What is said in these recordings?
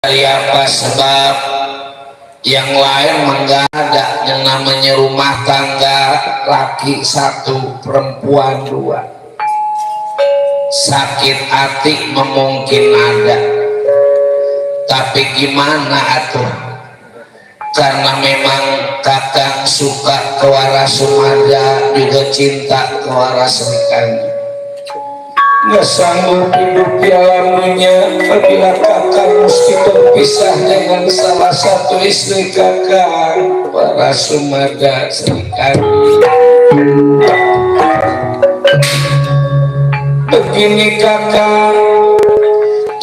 dari apa sebab yang lain enggak ada yang namanya rumah tangga laki satu perempuan dua. Sakit hati memungkin ada, tapi gimana atuh, karena memang kakang suka ke waras Sumada juga cinta ke waras Srikandi. Nggak sanggup hidup di alam dunia apabila kakak mesti berpisah dengan salah satu istri kakak, waras Sumada Srikandi. Begini kakak,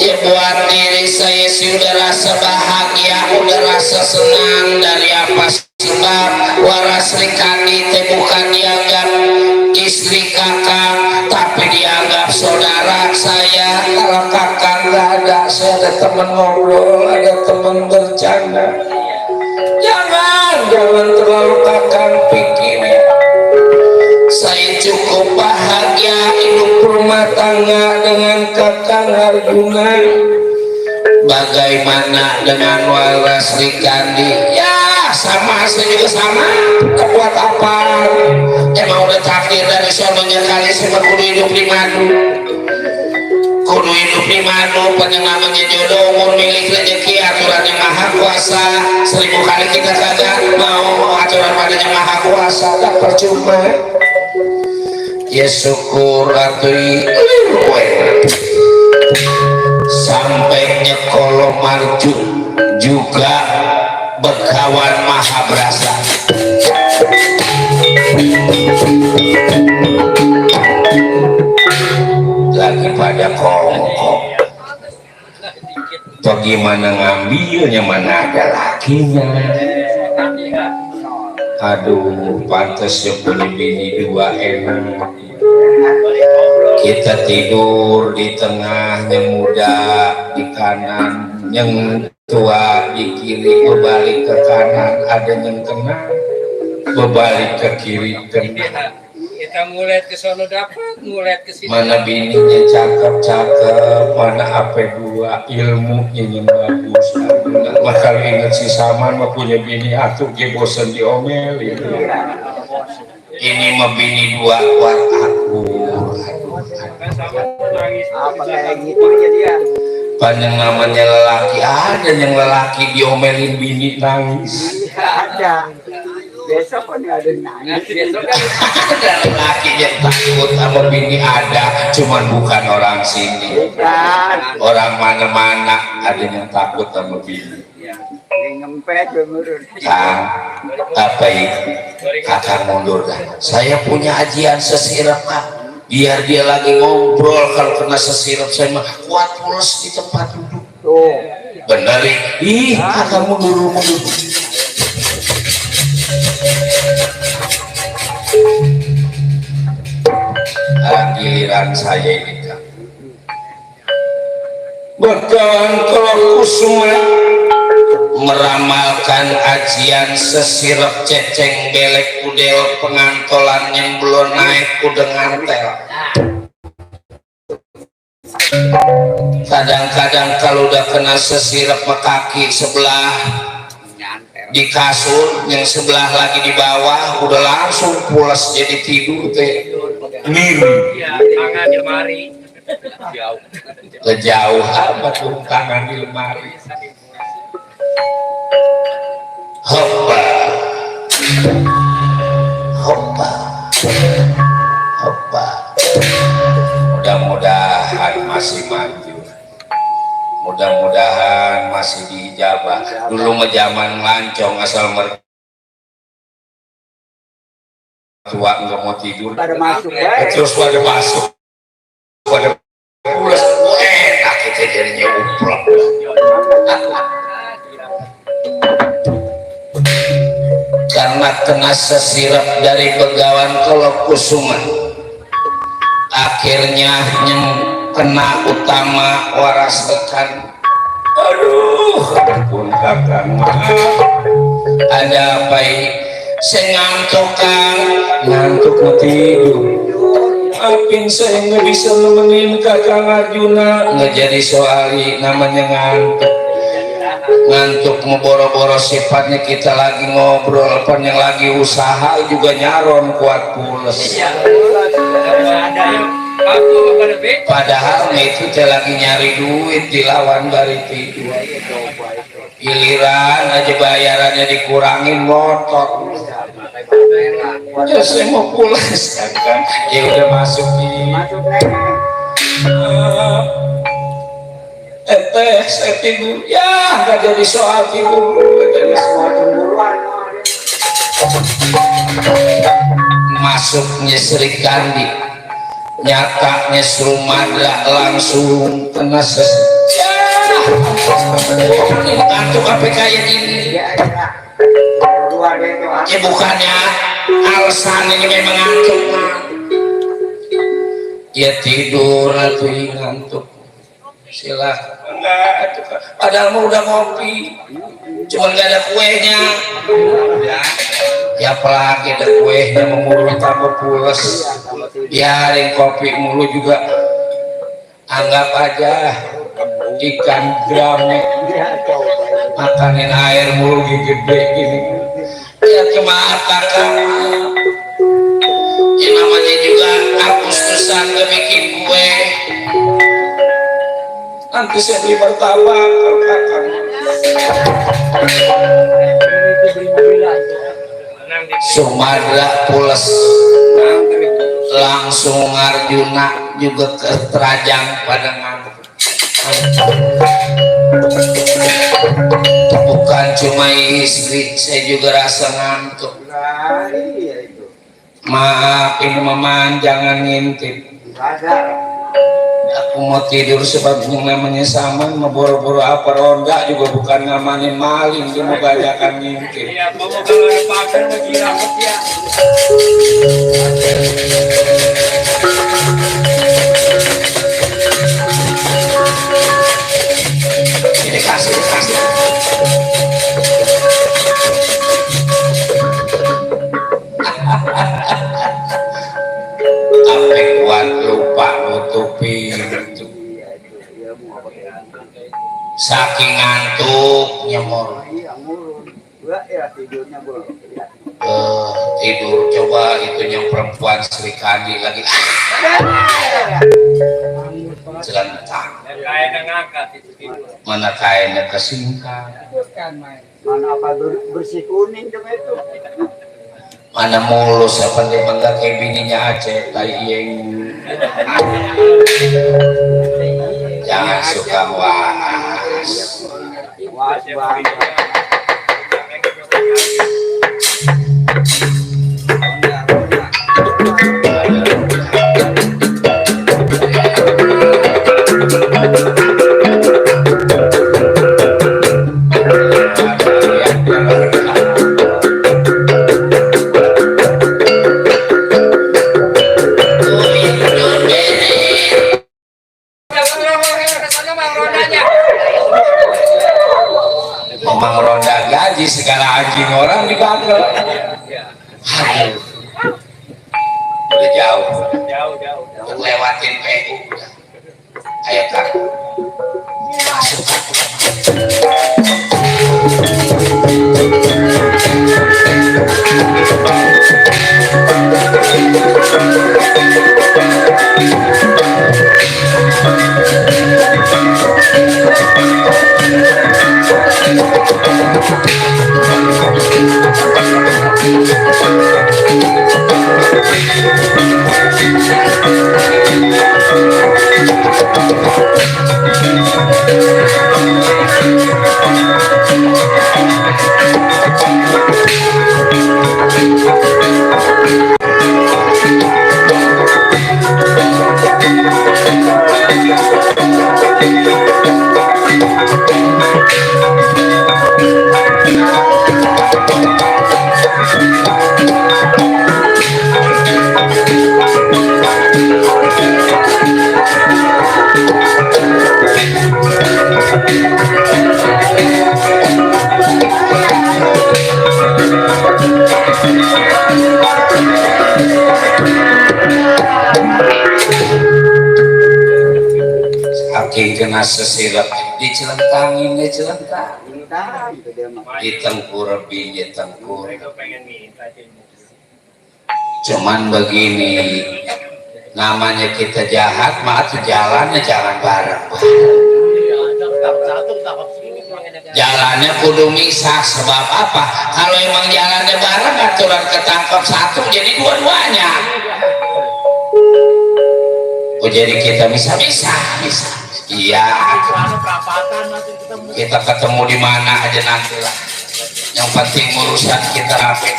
ya buat diri saya sudah rasa bahagia, udah rasa senang. Dari apa sebab waras Srikandi teh bukan dianggap istri kakak, tapi dianggap saudara saya. Kalau kakak nggak ada, saya ada teman ngobrol, ada teman bercanda. Jangan terlalu kakak pikirin. Saya cukup bahagia hidup rumah tangga dengan kakang Arjuna. Bagaimana dengan waras Srikandi? Ya sama, saya juga sama. Buat apa? Emang udah takdir dari sononya kali saya kudu hidup di madu. Kudu hidup di madu, pada namanya jodoh, umur milik rezeki, aturan yang maha kuasa. 1000 kali kita kagak mau aturan padanya maha kuasa, tak percuma. Ya syukur atui sampai nyekolo marju juga berkawan maha berasa. Lagi pada kongkong, bagaimana ngambilnya, mana ada lakinya. Aduh, pantasnya punya bini dua enak. Kita tidur di tengah, yang muda di kanan, yang tua di kiri, berbalik ke kanan, ada yang kena, berbalik ke kiri kena. Kita mulai ke sono dapat, mulai ke sini. Mana bininya cakep-cakep, mana AP2, ilmunya yang bagus. Lah kalau inget si Saman mah punya bini atuh dia bosan diomelin. Ini mah bini dua kuat aku. Apa kayak gitu aja dia. Panjang namanya lelaki, ada yang lelaki diomelin bini nangis. Ada. Besok kan ada nangis. Besok kan ada lelaki yang takut sama bini ada, cuman bukan orang sini. Orang mana-mana ada yang takut sama bini. Ngempet mundur. Kang, apa itu? Kakak mundur kan? Saya punya ajian sesirap Pak. Biar dia lagi ngobrol, kalau kena sesirap saya mah kuat pulas di tempat duduk. Tuh. Bener ih, kakak mundur. Giliran saya ini Kang. Berkawan kalau kusuma meramalkan ajian sesirap ceceng belek kudel pengantolan yang belum naik kuda ngantel. Kadang-kadang kalau udah kena sesirap kaki sebelah di kasur, yang sebelah lagi di bawah udah langsung pulas jadi tidur teh. Miri. Ya, tangan di lemari. Jauh. Kejauh apa tuh tangan di lemari? Hoppa, hoppa, hoppa. Mudah-mudahan masih maju. Mudah-mudahan masih diijabah. Dulu mah zaman lancong asal tua nggak mau tidur. Pada masuk Terus pada masuk. Pada pulas enak kita jadinya uplok. Karena kena sesirap dari Begawan Kolokusuma, akhirnya yang kena utama waras Srikandi. Aduh, ampun kakang, ada apa ini? Saya ngantuk Kang, ngantuk mau tidur. Apin saya nggak bisa nemenin kakang Arjuna, nggak jadi soali namanya ngantuk. ngantuk mau boro-boro sifatnya kita lagi ngobrol apa yang lagi usaha juga nyaron kuat pules. Padahal itu teh lagi nyari duit dilawan dari tidur. Giliran aja bayarannya dikurangin ngotot. Ya saya mau pulas kan. Ya udah masuk nih. Saya tidur ya nggak jadi soal tidur jadi soal tungguan. Masuknya Sri Kandi nyatanya Srumadra langsung kena ya ngantuk apa kayak gini ya bukannya alasan ini memang ngantuk ya tidur atau ngantuk silahkan enggak padahal mau udah ngopi cuma nggak ada kuenya ya apalagi ada kuenya memulung tambah pules biarin kopi mulu juga anggap aja ikan grame makanin air mulu gede gini ya kemata kan ya namanya juga Agustusan gak bikin kue nanti saya beli martabak kakak Sumadra pules langsung Arjuna juga keterajang pada ngantuk bukan cuma istri saya juga rasa ngantuk maaf ini maman jangan ngintip aku mau tidur sebab yang namanya sama mau boro-boro apa ronda juga bukan ngamanin maling dia mau bajakan ngintip iya mau kalau ada pakai lagi rapet ya ini kasih apa kuat lupa nutupi saking ngantuknya mor tidur coba itu yang perempuan Sri Kandi lagi jelantah mana kainnya kesingkat mana apa bersih kuning cuma itu mana mulus apa dia bangga kayak bininya Aceh tai yang jangan suka was memang ronda gaji segala anjing orang dibantu. Aduh, udah jauh, lewatin PU. Ayo kak, masuk. saking kena sesirap dicelentangin dicelentang ditengkur biji tengkur. Cuman begini, namanya kita jahat mah jalannya jangan bareng. Jalannya kudu misah. Sebab apa? Kalau emang jalannya bareng aturan ketangkap satu jadi dua-duanya. Oh jadi kita bisa. Iya. Kita ketemu di mana aja nanti lah. Yang penting urusan kita rapi.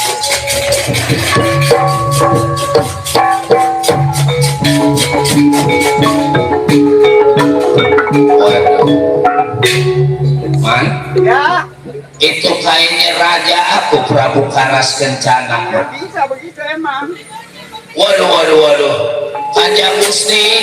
Man, Ya, itu kayaknya raja aku Prabu Karas Kencana. ya bisa begitu emang. Waduh. Kanjeng Gusti.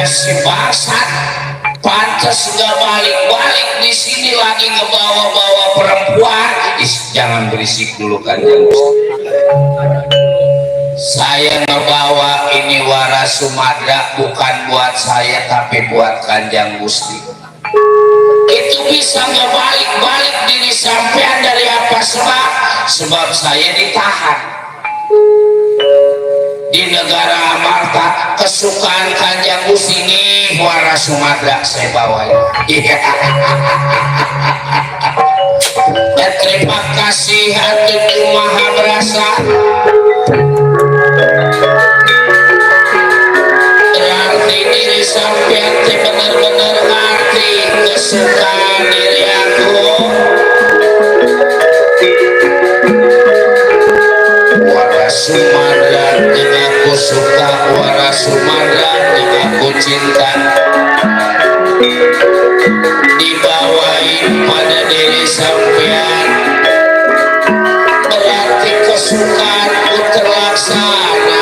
Si Barsat pantas nggak balik di sini lagi ngebawa-bawa perempuan. Jangan berisik dulu Kanjeng Gusti. Saya ngebawa ini waras Sumadra bukan buat saya tapi buat Kanjeng Gusti. Itu bisa ngebalik diri sampean dari apa sebab saya ditahan di negara Amarta. Kesukaan Kanjeng Gusti ini waras Sumadra saya bawa. Terima kasih hati Maha Berasa. Berarti diri sampean benar-benar ngerti kesukaan diri aku. Waras Sumadra yang aku suka, waras Sumadra yang aku cinta, dibawain pada diri sampean. Berarti kesukaanku terlaksana.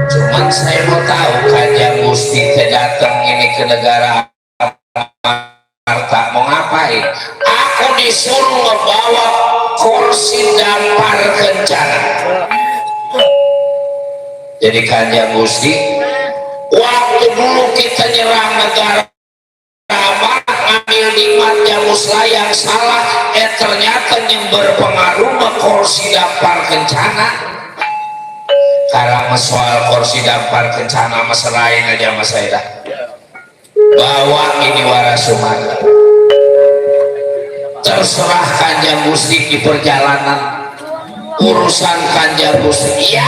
Cuman saya mau tahu Kanjeng Gusti datang ini ke negara Amarta mau ngapain? Aku disuruh membawa kursi dampar kencana. Jadi Kanjeng Gusti, waktu dulu kita nyerang negara Amarta ngambil nikmatnya muslah yang salah, ternyata yang berpengaruh ke kursi dampar kencana. Karena soal kursi dampar kencana masalahin aja mas saya dah. Bawa ini waras Sumadra. Terserah Kanjeng Gusti di perjalanan urusan Kanjeng Gusti. Ya,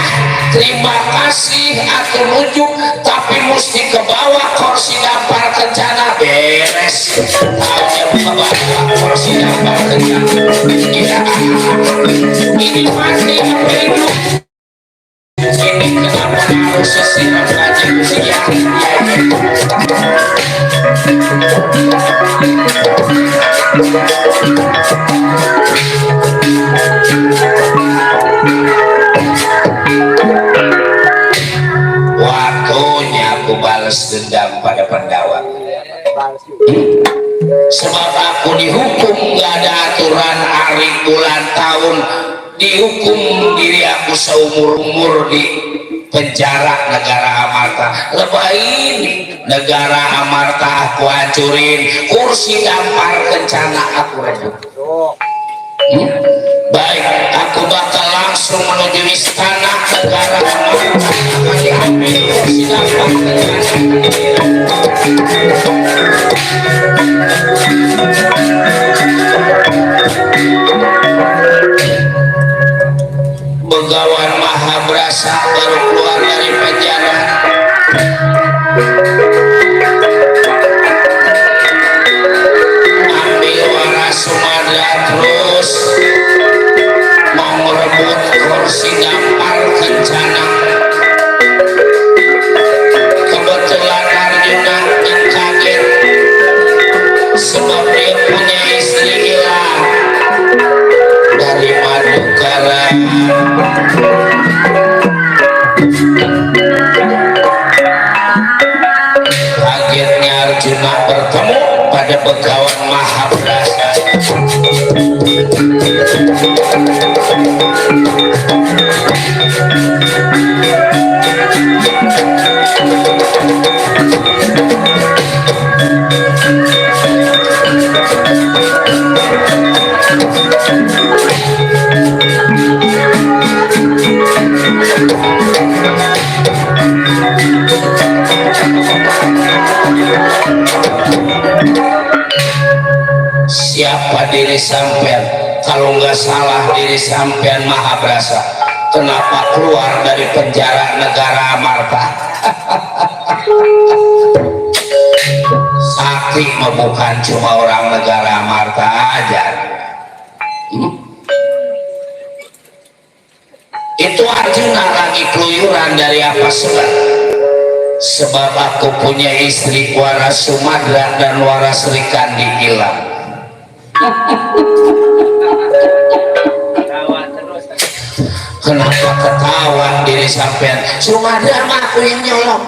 terima kasih aku nujuk tapi mesti ke bawah kursi dampar kencana beres. Tahu yang ke bawah kursi dampar kencana. Ya, ini mati apa hidup? Ini kenapa harus sesiram Kanjeng Gusti ya? Waktunya aku balas dendam pada Pandawa. Sebab aku dihukum gak ada aturan hari bulan tahun, dihukum diri aku seumur-umur di penjara negara Amarta. Lebahin negara Amarta aku hancurin, kursi dampar kencana aku rebut. Baik, aku bakal langsung menuju istana negara Amarta. Akan diambil kursi dampar Begawan Maha Berasa ambil waras Sumadra terus mau merebut kursi Dampar Kencana. Kebetulan Arjuna yang kaget sebab dia punya istri hilang dari Madukara. Kagetnya Arjuna bertemu pada Begawan Mahabrasa. Siapa diri sampean? Kalau nggak salah diri sampean Mahabrasa. Kenapa keluar dari penjara negara Amarta? Sakti bukan cuma orang negara Amarta aja. Itu Arjuna lagi keluyuran dari apa sebab? Sebab aku punya istri waras Sumadra dan waras Rikandi hilang. Kenapa ketawa diri sampean? Sumadra mah aku yang nyolong.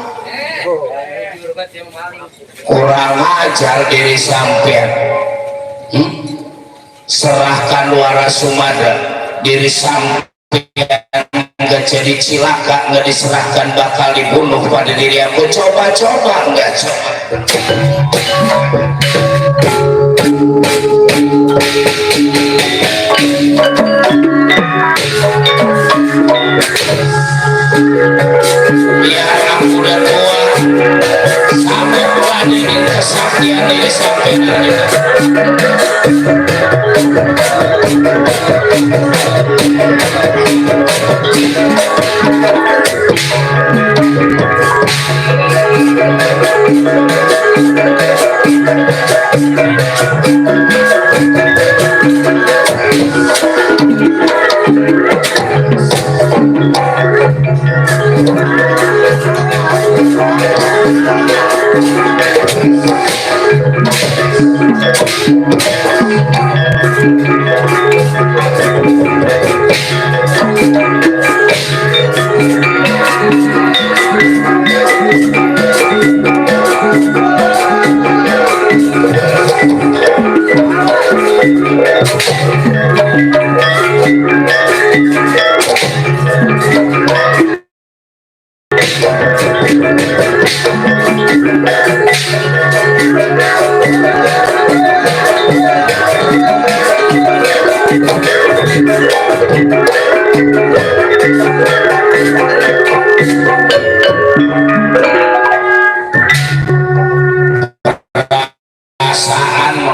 Kurang ajar diri sampean. Serahkan waras Sumadra, diri sampean nggak jadi cilaka, nggak diserahkan bakal dibunuh pada diri aku. Coba-coba nggak coba. Biar aku udah tua sampai berani kesaktian diri sampai nanti.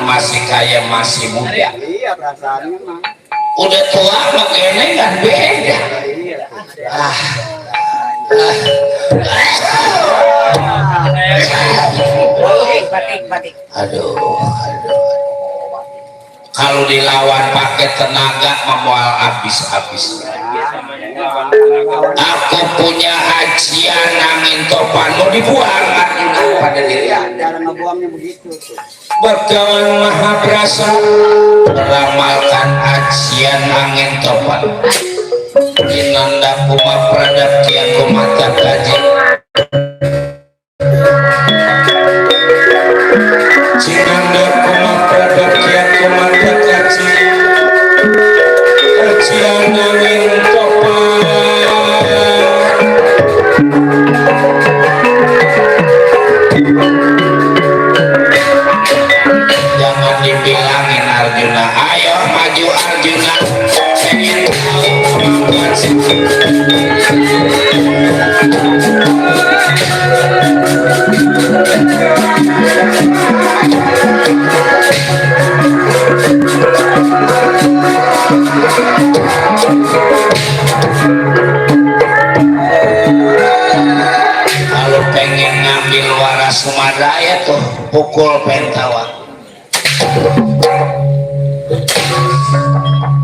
Masih kaya masih muda. Iya perasaannya mah. Udah tua makanya kan beda. Aduh. Kalau dilawan pakai tenaga memual habis-habis. Aku punya ajian angin topan mau dibuang pada diri. Cara ngebuangnya begitu. Begawan Mahabrasa meramalkan ajian angin topan. Inanda kuma pradap kian kumata gaji. Inanda kuma pradap kian kumata gaji. Ajian angin topan. Jangan dibilangin Arjuna. Ayo maju Arjuna. Pengen tahu kemampuan sih. Saywara Sumadaya tuh pukul pentawa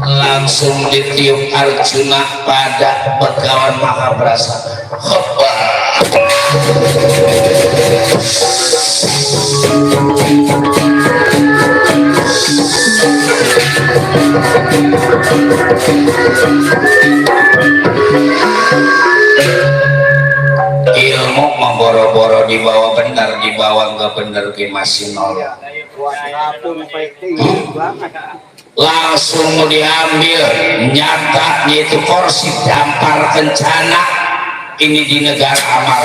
langsung ditiup Arjuna pada Begawan Mahabrasa. Hopa. Ilmu memboro-boro dibawa benar, dibawa nggak benar ke masih nol. Langsung mau diambil nyata yaitu kursi dampar kencana ini di negara amal.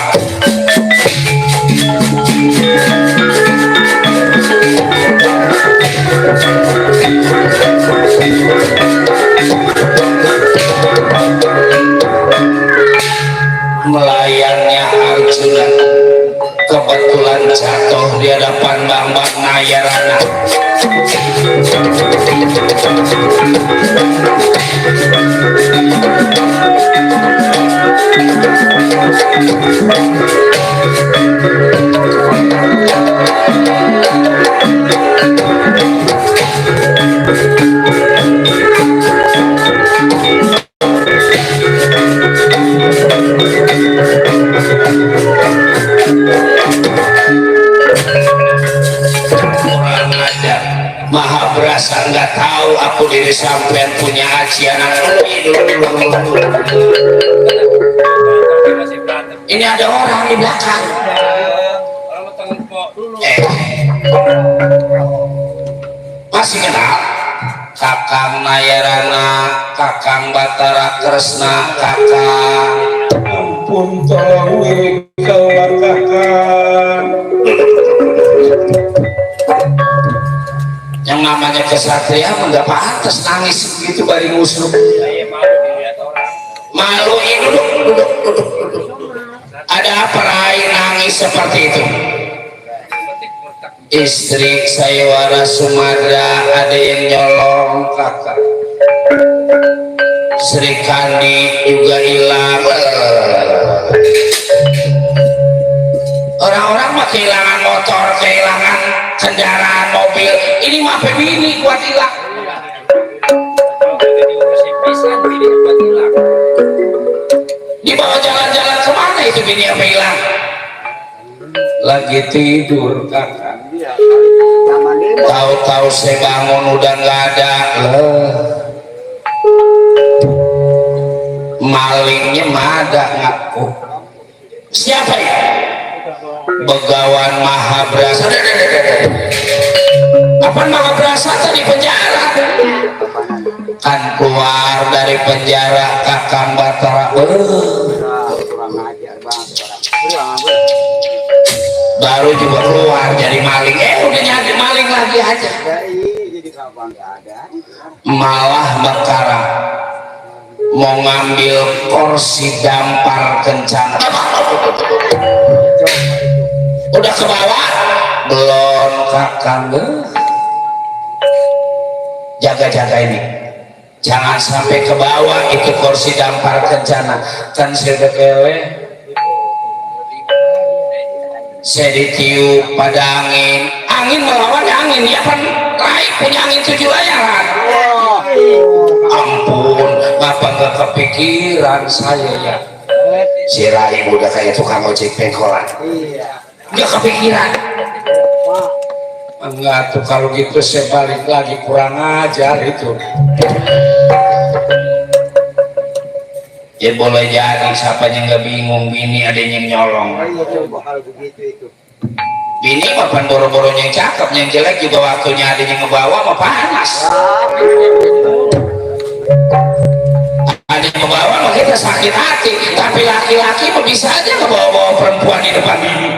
Melayannya Arjuna kebetulan jatuh di hadapan Bambang Nayarana. Mahabrasa nggak tahu aku diri sampean punya aji anak ini ada orang di belakang masih kenal Kakang Nayarana, Kakang Batara Kresna, Kakang ampun tolong keluar Kakang. Yang namanya kesatria nggak pantas nangis gitu bari musuh. Malu ini duduk. Ada apa Rai nangis seperti itu? Istri Saywara Sumadra ada yang nyolong Kakak. Sri Kandi juga hilang. Orang-orang mah kehilangan motor, kehilangan kendaraan mobil. Ini mah bini kuat hilang. Dibawa jalan-jalan kemana itu bini apa hilang? Lagi tidur Kakak. Tahu-tahu saya bangun udah nggak ada. Malingnya ada ngaku. Siapa ya? Begawan Mahabrasa. Kapan Mahabrasa tadi penjara? Kan keluar dari penjara Kakang Batara. Baru juga keluar jadi maling. Udah jadi maling lagi aja. Malah Bakara mau ngambil kursi dampar kencana. Udah ke bawah belum Kakang. Jaga-jaga ini jangan sampai ke bawah itu kursi dampar kencana. Kan sedekele saya ditiup pada angin melawan angin ya kan Rai punya angin 7 layaran. Ampun ngapa gak kepikiran saya ya si Rai udah kayak tukang ojek pengkolan gak kepikiran. Enggak tuh kalau gitu saya balik lagi kurang ajar itu. Ya boleh jadi siapanya nggak bingung bini ada yang nyolong. Bini mapan boro-boro yang cakep yang jelek juga waktunya ada yang ngebawa mah panas. Ada yang ngebawa mah kita sakit hati. Tapi laki-laki mah bisa aja ngebawa-bawa perempuan di depan bini.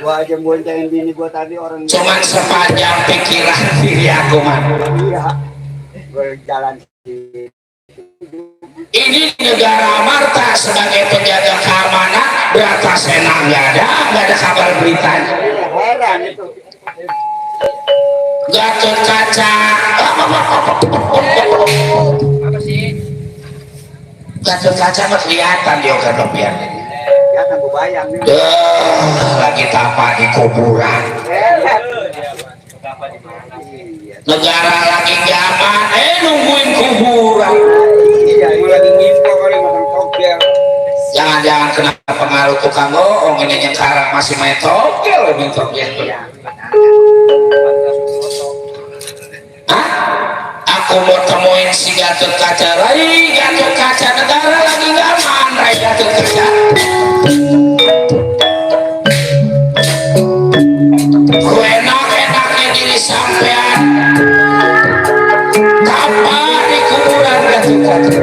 Gua aja boncain bini gua tadi orang cuman sepanjang pikiran diri aku mah. Iya. Gua jalan ini negara Marta sebagai penjaga keamanan berata senang nggak ada kabar beritanya. heran itu. Gatot Kaca Apa sih? Gatot kaca mah kelihatan dia kan biar. Ya kan gue bayang nih. Lagi tapak di kuburan. Negara lagi zaman, nungguin kuburan. Iya, ini lagi ngipo kali makan togel. Jangan-jangan kena pengaruh tukang bohong ini yang sekarang masih main togel, main togel. Hah? Aku mau temuin si Gatot Kaca, Rai Gatot Kaca, negara lagi zaman, Rai Gatot Kaca. Ku enak-enaknya diri sampean, kapan di kuburan Gatot Kaca?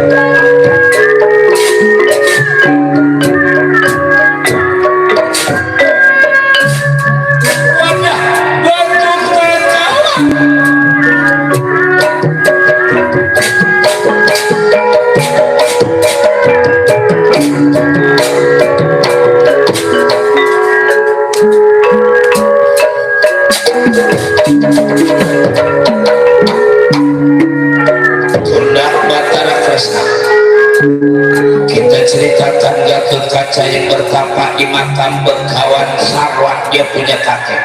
Tundak Batara Kresna. Kita ceritakan Gatot Kaca yang bertapa di makam berkawan Sarwat, dia punya kakek.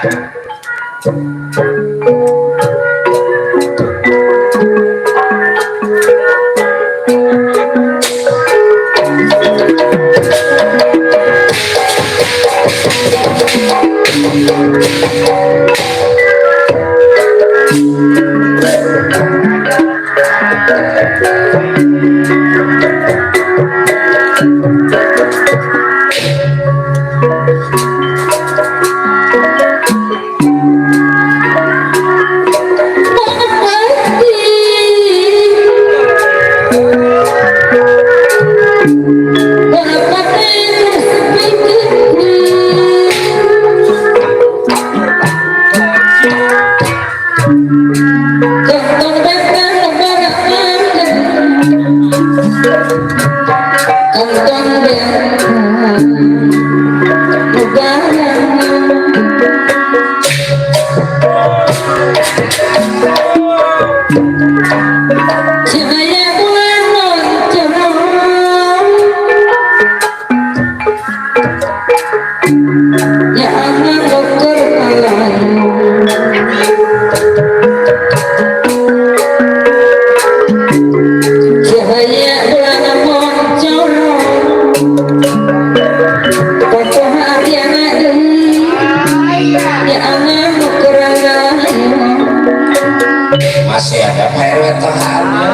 Masih ada PRW tahannya.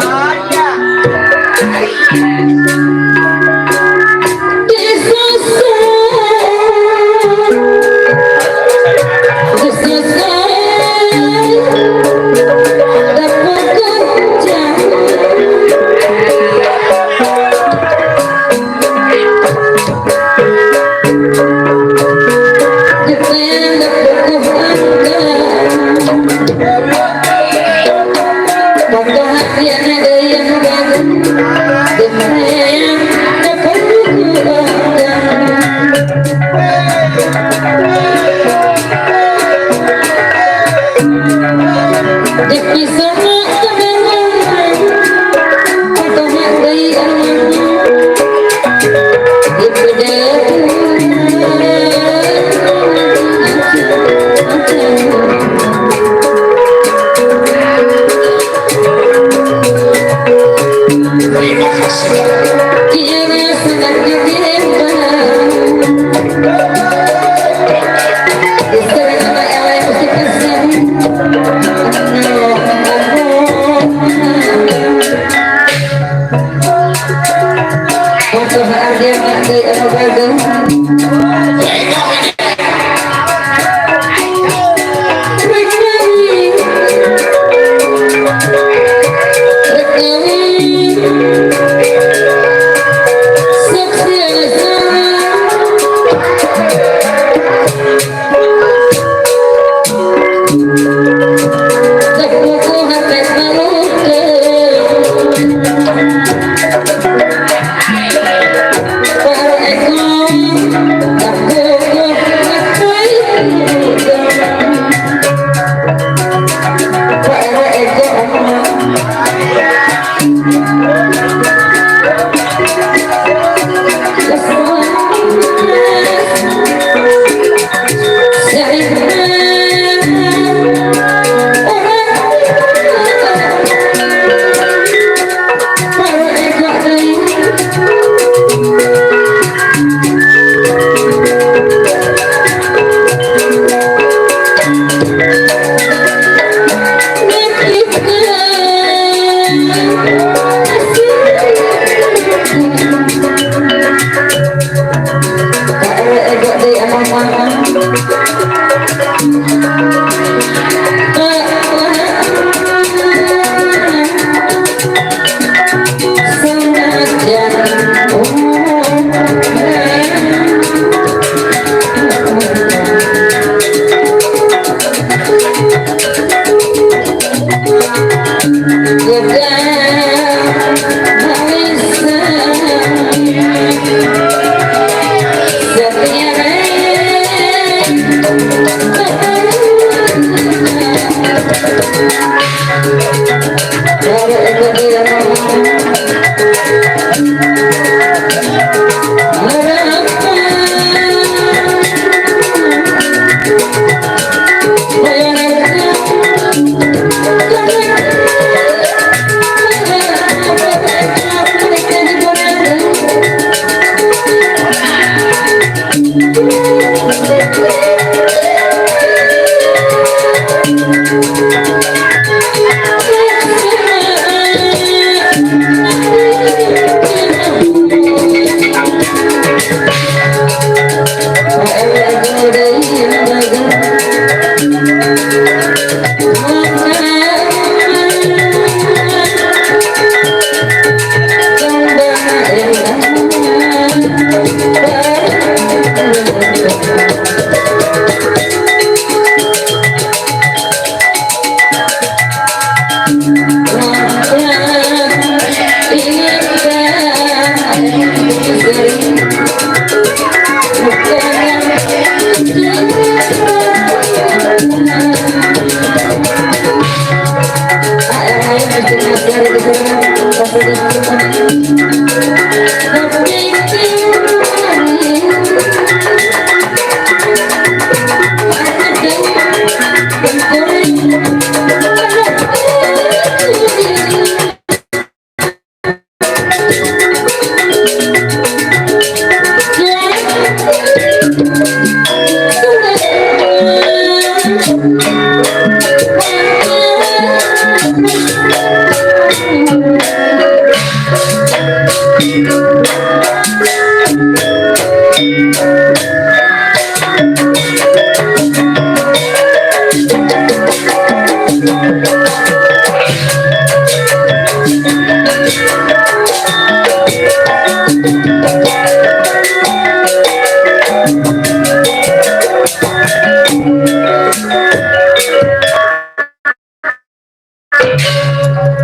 Para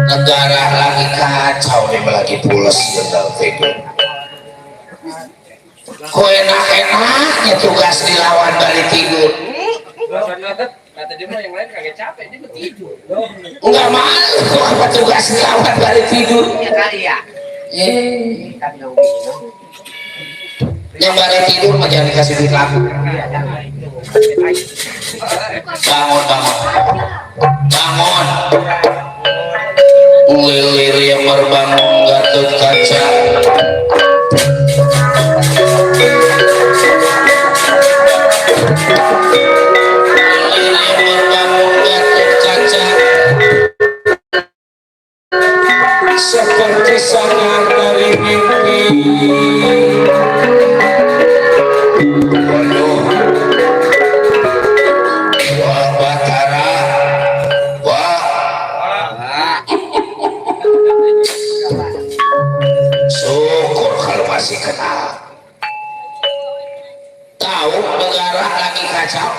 Negara lagi kacau nih, lagi pules bener video. Kok enak-enaknya tugas dilawan balik tidur. Kata dia mah yang lain kagak capek, dia mah tidur. Enggak malu apa tugas dilawan balik tidur. Ya kali ya. Kan enggak bisa. Yang balik tidur mah jangan dikasih duit laku. Bangun, bangun. Bangun. Lilir yang berbangun Gatot Kaca. Seperti sangat dari mimpi. Waduh, wah Batara, wah, syukur kalau masih kenal. Tahu negara lagi kacau.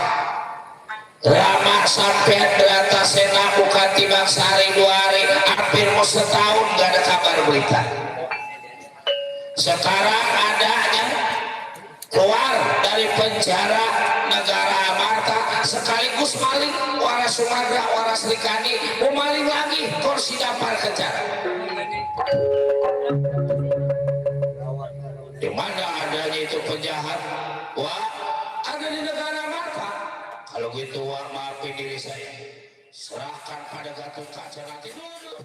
Rama sampai beratasena bukan timbang sehari 2 hari, hampir mau setahun gak ada kabar berita. Sekarang adanya keluar dari penjara negara Amarta sekaligus maling waras Sumatera, waras Rikani, mau maling lagi kursi dapar kejar. Di mana adanya itu penjahat? Wah, ada di negara Amarta. Kalau gitu, wah, maafin diri saya. Serahkan pada Gatot Kaca nanti dulu.